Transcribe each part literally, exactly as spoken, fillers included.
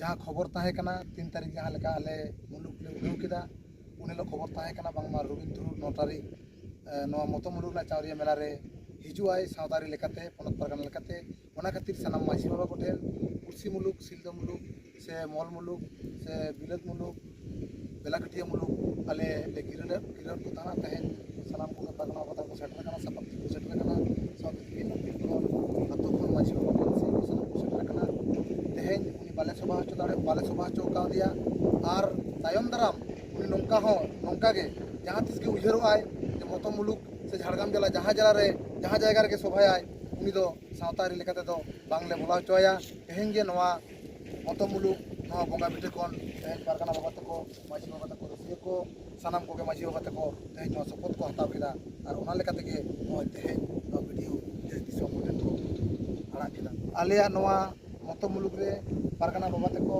ᱡᱟᱦᱟᱸ ᱠᱷᱚᱵᱚᱨ ᱛᱟᱦᱮᱸ ᱠᱟᱱᱟ, ᱛᱤᱱ ᱛᱟᱹᱨᱤᱠᱷ ᱡᱟᱦᱟᱸ ᱞᱮᱠᱟ ᱟᱞᱮ ᱢᱩᱞᱩᱠ ᱞᱮ ᱩᱰᱷᱟᱹᱣ ᱠᱮᱫᱟ, ᱩᱱ ᱦᱤᱞᱳᱜ ᱠᱷᱚᱵᱚᱨ ᱛᱟᱦᱮᱸ ᱠᱟᱱᱟ ᱵᱟᱝᱢᱟ ᱨᱚᱵᱤᱱ ᱴᱩᱰᱩ ᱱᱚ ᱛᱟᱹᱨᱤᱠᱷ, ᱮ, ᱱᱚᱣᱟ ᱢᱚᱛᱚ ᱢᱩᱞᱩᱠ ᱨᱮᱱᱟᱜ ᱪᱟᱣᱨᱤᱭᱟ ᱢᱮᱞᱟ ᱨᱮ ᱦᱤᱡᱩᱜ ᱟᱭ ᱥᱟᱶᱛᱟᱨᱤ ᱞᱮᱠᱟᱛᱮ, ᱯᱚᱱᱚᱛ ᱯᱟᱨᱜᱟᱱᱟ ᱞᱮᱠᱟᱛᱮ᱾ ᱚᱱᱟ ᱠᱷᱟᱹᱛᱤᱨ ᱥᱟᱱᱟᱢ ᱢᱟᱹᱡᱷᱤ ᱵᱟᱵᱟ ᱠᱚᱴᱷᱮᱱ ᱯᱩᱲᱥᱤ ᱢᱩᱞᱩᱠ, ᱥᱤᱞᱫᱟᱹ ᱢᱩᱞᱩᱠ ᱥᱮ ᱢᱚᱞ ᱢᱩᱞᱩᱠ ᱥᱮ ᱵᱤᱞᱟᱹᱛ ᱢᱩᱞᱩᱠ, ᱵᱮᱞᱟᱠᱟᱹᱴᱷᱤᱭᱟᱹ ᱢᱩᱞᱩᱠ ᱟᱞᱮ ᱞᱮ ᱜᱤᱨᱟᱹ ᱞᱮ, ᱜᱤᱨᱟᱹ ᱠᱚ ᱛᱟᱦᱮᱱᱟ᱾ ᱛᱮᱦᱮᱧ ᱥᱟᱱᱟᱢ ᱠᱚᱜᱮ ᱯᱟᱨᱜᱟᱱᱟ ᱵᱟᱵᱟ ᱛᱟᱠᱚ ᱥᱮᱴᱮᱨ ᱟᱠᱟᱱᱟ, ᱥᱟᱯᱟᱵ ᱛᱮᱠᱚ ᱥᱮᱴᱮᱨ ᱟᱠᱟᱱᱟ, ᱥᱟᱶᱛᱮ ᱵᱤᱵᱷᱤᱱᱱᱚ ᱯᱤᱲ ᱠᱷᱚᱱ ᱟᱛᱳ ᱠᱷᱚᱱ ᱢᱟᱹᱡᱷᱤ ᱵᱟᱵᱟ ᱠᱚ ᱥᱮ ᱥᱟᱱᱟᱢ ᱠᱚ ᱥᱮᱴᱮᱨ ᱟᱠᱟᱱᱟ᱾ ᱛᱮᱦᱮᱧ ᱩᱱᱤ ᱵᱟᱞᱮ ᱥᱚᱵᱷᱟ ᱦᱚᱪᱚ ᱫᱟᱲᱮ, ᱵᱟᱞᱮ ᱥᱚᱵᱷᱟ ᱦᱚᱪᱚ ᱠᱟᱣᱫᱮᱭᱟ᱾ ᱟᱨ ᱛᱟᱭᱚᱢ ᱫᱟᱨᱟᱢ ᱩᱱᱤ ᱱᱚᱝᱠᱟ ᱦᱚᱸ, ᱱᱚᱝᱠᱟ ᱜᱮ ᱡᱟᱦᱟᱸ ᱛᱤᱥ ᱜᱮ ᱩᱭᱦᱟᱹᱨᱚᱜ ᱟᱭ ᱡᱮ ᱢᱚᱛᱚ ᱢᱩᱞᱩᱠ ᱥᱮ ᱡᱷᱟᱲᱜᱨᱟᱢ ᱡᱮᱞᱟ ᱡᱟᱦᱟᱸ ᱡᱮᱞᱟ ᱨᱮ, ᱡᱟᱦᱟᱸ ᱡᱟᱭᱜᱟ ᱨᱮᱜᱮ ᱥᱚᱵᱷᱟᱭᱟᱭ, ᱩᱱᱤ ᱫᱚ ᱥᱟᱶᱛᱟ ᱟᱹᱨᱤ ᱞᱮᱠᱟᱛᱮ ᱫᱚ ᱵᱟᱝᱞᱮ ᱵᱚᱞᱟ ᱦᱚᱪᱚ ᱟᱭᱟ᱾ ᱛᱮᱦᱮᱧ ᱜᱮ ᱱᱚᱣᱟ ᱢᱚᱛᱚ ᱢᱩᱞᱩᱠ, ᱱᱚᱣᱟ ᱵᱚᱸᱜᱟ ᱵᱤᱴᱟᱹ ᱠᱷᱚᱱ ᱛᱮᱦᱮᱧ ᱯᱟᱨᱜᱟᱱᱟ ᱵᱟᱵᱟ ᱛᱟᱠᱚ, ᱢᱟᱹᱡᱷᱤ ᱵᱟᱵᱟ ᱛᱟᱠᱚ, ᱨᱟᱹᱥᱤᱭᱟᱹ ᱠᱚ, ᱥᱟᱱᱟᱢ ᱠᱚᱜᱮ ᱢᱟᱹᱡᱷᱤ ᱵᱟᱵᱟ ᱛᱟᱠᱚ ᱛᱮᱦᱮᱧ ᱱᱚᱣᱟ ᱥᱚᱯᱚᱛ ᱠᱚ ᱦᱟᱛᱟᱣ ᱠᱮᱫᱟ᱾ ᱟᱨ ᱚᱱᱟ ᱞᱮᱠᱟ ᱛᱮᱜᱮ ᱱᱚᱜᱼᱚᱭ ᱛᱮᱦᱮᱧ ᱱᱚᱣᱟ ᱵᱷᱤᱰᱤᱭᱳ ᱫᱮᱥ ᱫᱤᱥᱚᱢ ᱠᱚᱴᱷᱮᱱ ᱠᱚ ᱟᱲᱟᱜ ᱠᱮᱫᱟ᱾ ᱟᱞᱮᱭᱟᱜ ᱱᱚᱣᱟ ᱢᱚᱛᱚ ᱢᱩᱞᱩᱠ ᱨᱮ ᱯᱟᱨᱜᱟᱱᱟ ᱵᱟᱵᱟ ᱛᱟᱠᱚ,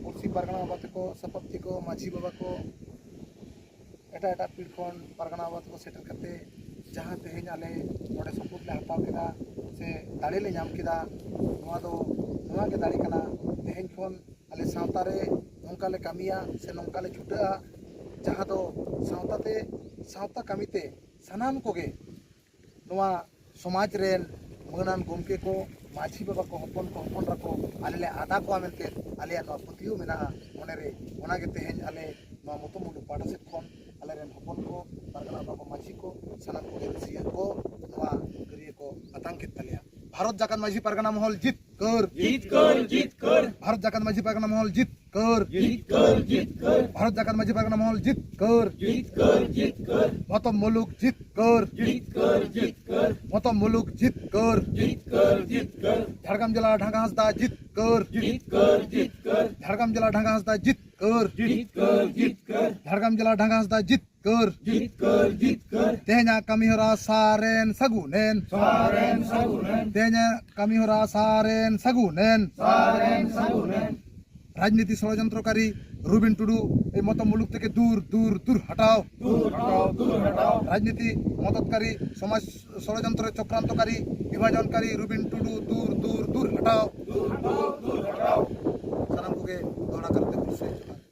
ᱯᱩᱲᱥᱤ ᱯᱟᱨᱜᱟᱱᱟ ᱵᱟᱵᱟ ᱛᱟᱠᱚ, ᱥᱟᱯᱟᱵ ᱛᱮᱠᱚ, ᱢᱟᱹᱡᱷᱤ ᱵᱟᱵᱟ ᱠᱚ, ᱮᱴᱟᱜ ᱮᱴᱟᱜ ᱯᱤᱲ ᱠᱷᱚᱱ ᱯᱟᱨᱜᱟᱱᱟ ᱵᱟᱵᱟ ᱛᱟᱠᱚ ᱥᱮᱴᱮᱨ ᱠᱟᱛᱮ ᱡᱟᱦᱟᱸ ᱛᱮᱦᱮᱧ ᱟᱞᱮ ᱱᱚᱰᱮ ᱥᱚᱯᱚᱛ ᱞᱮ ᱦᱟᱛᱟᱣ ᱠᱮᱫᱟ ᱥᱮ ᱫᱟᱲᱮ ᱞᱮ ᱧᱟᱢ ᱠᱮᱫᱟ, ᱱᱚᱣᱟ ᱫᱚ, ᱱᱚᱣᱟ ᱜᱮ ᱫᱟᱲᱮ ᱠᱟᱱᱟ᱾ ᱛᱮᱦᱮᱧ ᱠᱷᱚᱱ ᱟᱞᱮ ᱥᱟᱶᱛᱟ ᱨᱮ ᱱᱚᱝᱠᱟ ᱞᱮ ᱠᱟᱹᱢᱤᱭᱟ ᱥᱮ ᱱᱚᱝᱠᱟ ᱞᱮ ᱪᱷᱩᱴᱟᱹᱜᱼᱟ, ᱡᱟᱦᱟᱸ ᱫᱚ ᱥᱟᱶᱛᱟ ᱛᱮ, ᱥᱟᱶᱛᱟ ᱠᱟᱹᱢᱤ ᱛᱮ ᱥᱟᱱᱟᱢ ᱠᱚᱜᱮ ᱱᱚᱣᱟ ᱥᱚᱢᱟᱡᱽ ᱨᱮᱱ ᱢᱟᱹᱱᱟᱱ ᱜᱚᱢᱠᱮ ᱠᱚ, ᱢᱟᱹᱡᱷᱤ ᱵᱟᱵᱟ ᱠᱚ, ᱦᱚᱯᱚᱱ ᱠᱚ, ᱦᱚᱯᱚᱱ ᱮᱨᱟ ᱠᱚ ᱟᱞᱮ ᱞᱮ ᱟᱫᱟ ᱠᱚᱣᱟ ᱢᱮᱱᱛᱮ ᱟᱞᱮᱭᱟᱜ ᱱᱚᱣᱟ ᱯᱟᱹᱛᱭᱟᱹᱣ ᱢᱮᱱᱟᱜᱼᱟ ᱢᱚᱱᱮᱨᱮ᱾ ᱚᱱᱟᱜᱮ ᱛᱮᱦᱮᱧ ᱟᱞᱮ ᱱᱚᱣᱟ ᱢᱚᱛᱚ ᱢᱩᱞᱩᱠ ᱯᱟᱦᱴᱟ ᱥᱮᱫ ᱠᱷᱚᱱ ᱟᱞᱮᱨᱮᱱ ᱦᱚᱯᱚᱱ ᱠᱚ, ᱯᱟᱨᱜᱟᱱᱟ ᱵᱟᱵᱟ, ᱢᱟᱹᱡᱷᱤ ᱠᱚ, ᱥᱟᱱᱟᱢ ᱠᱚᱜᱮ ᱨᱟᱹᱥᱤᱭᱟᱹ ᱠᱚ ᱱᱚᱣᱟ ᱜᱟᱹᱨᱭᱟᱹ ᱠᱚ ᱟᱛᱟᱝ ᱠᱮᱫ ᱛᱟᱞᱮᱭᱟ᱾ ᱵᱷᱟᱨᱚᱛ ᱡᱟᱠᱟᱛ ᱢᱟᱹᱡᱷᱤ ᱯᱟᱨᱜᱟᱱᱟ ᱢᱚᱦᱚᱞ ᱡᱤᱛᱠᱟᱹᱨ᱾ ᱡᱤᱛᱠᱟᱹᱨ, ᱡᱤᱛᱠᱟᱹᱨ᱾ ᱵᱷᱟᱨᱚᱛ ᱡᱟᱠᱟᱛ ᱢᱟᱹᱡᱷᱤ ᱯᱟᱨᱜᱟᱱᱟ ᱢᱚᱦᱚᱞ ᱡᱤᱛᱠᱟᱹᱨ᱾ ᱡᱤᱛᱠᱟᱹᱨ, ᱡᱤᱛᱠᱟᱹᱨ᱾ ᱵᱷᱟᱨᱚᱛ ᱡᱟᱠᱟᱛ ᱢᱟᱹᱡᱷᱤ ᱯᱟᱨᱜᱟᱱᱟ ᱢᱚᱦᱚᱞ ᱡᱤᱛᱠᱟᱹᱨ᱾ ᱡᱤᱛᱠᱟᱹᱨ, ᱡᱤᱛᱠᱟᱹᱨ᱾ ᱢᱚᱛᱚ ᱢᱩᱞᱩᱠ ᱡᱤᱛᱠᱟᱹᱨ᱾ ᱡᱤᱛᱠᱟᱹᱨ, ᱡᱤᱛᱠᱟᱹᱨ᱾ ᱢᱚᱛᱚ ᱢᱩᱞᱩᱠ ᱡᱤᱛᱠᱟᱹᱨ᱾ ᱡᱤᱛᱠᱟᱹᱨ, ᱡᱤᱛᱠᱟᱹᱨ᱾ ᱡᱷᱟᱲᱜᱨᱟᱢ ᱡᱮᱞᱟ ᱰᱷᱟᱸᱜᱟ ᱦᱟᱸᱥᱫᱟ ᱡᱤᱛᱠᱟᱹᱨ᱾ ᱡᱤᱛᱠᱟᱹᱨ, ᱡᱤᱛᱠᱟᱹᱨ᱾ ᱡᱷᱟᱲᱜᱨᱟᱢ ᱡᱮᱞᱟ ᱰᱷᱟᱸᱜᱟ ᱦᱟᱸᱥᱫᱟ ᱡᱤᱛᱠᱟᱹᱨ᱾ ᱡᱤᱛᱠᱟᱹᱨ, ᱡᱤᱛᱠᱟᱹᱨ᱾ ᱡᱷᱟᱲᱜᱨᱟᱢ ᱡᱮᱞᱟ ᱰᱷᱟᱸᱜᱟ ᱦᱟᱸᱥᱫᱟ ᱡᱤᱛᱠᱟᱹᱨ᱾ ᱡᱤᱛᱠᱟᱹᱨ, ᱡᱤᱛᱠᱟᱹᱨ᱾ ᱛᱮᱦᱮᱧᱟᱜ ᱠᱟᱹᱢᱤ ᱦᱚᱨᱟ ᱥᱟᱨᱮᱱ ᱥᱟᱹᱜᱩᱱᱮᱱ᱾ ᱥᱟᱨᱮᱱ ᱥᱟᱹᱜᱩᱱᱮᱱ᱾ ᱛᱮᱦᱮᱧᱟᱜ ᱠᱟᱹᱢᱤ ᱦᱚᱨᱟ ᱥᱟᱨᱮᱱ ᱥᱟᱹᱜᱩᱱᱮᱱ᱾ ᱥᱟᱨᱮᱱ ᱥᱟᱹᱜᱩᱱᱮᱱ᱾ ᱨᱟᱡᱽᱱᱤᱛᱤ ᱥᱚᱲᱚᱡᱚᱱᱛᱨᱚᱠᱟᱨᱤ ᱨᱩᱵᱤᱱ ᱴᱩᱰᱩ, ᱮᱭ ᱢᱚᱛᱚ ᱢᱩᱞᱩᱠ ᱛᱮᱜᱮ ᱫᱩᱨ, ᱫᱩᱨ, ᱫᱩᱨ ᱦᱟᱴᱟᱣ᱾ ᱫᱩᱨ ᱦᱟᱴᱟᱣ, ᱫᱩᱨ ᱦᱟᱴᱟᱣ᱾ ᱨᱟᱡᱽᱱᱤᱛᱤ ᱢᱚᱫᱚᱛᱠᱟᱨᱤ, ᱥᱚᱢᱟᱡᱽ ᱥᱚᱲᱚᱡᱚᱱᱛᱨᱚ ᱪᱚᱠᱨᱟᱱᱛᱚᱠᱟᱨᱤ, ᱵᱤᱵᱷᱟᱡᱚᱱᱠᱟᱨᱤ ᱨᱩᱵᱤᱱ ᱴᱩᱰᱩ, ᱫᱩᱨ, ᱫᱩᱨ, ᱫᱩᱨ ᱦᱟᱴᱟᱣ᱾ ᱫᱩᱨ ᱦᱟᱴᱟᱣ, ᱫᱩᱨ ᱦᱟᱴᱟᱣ᱾ ᱥᱟᱱᱟᱢ ᱜᱮ ᱫᱚᱦᱲᱟ ᱠᱟᱨᱛᱮ ᱦᱩᱞᱥᱟᱹᱭ ᱪᱟᱞᱟᱜ᱾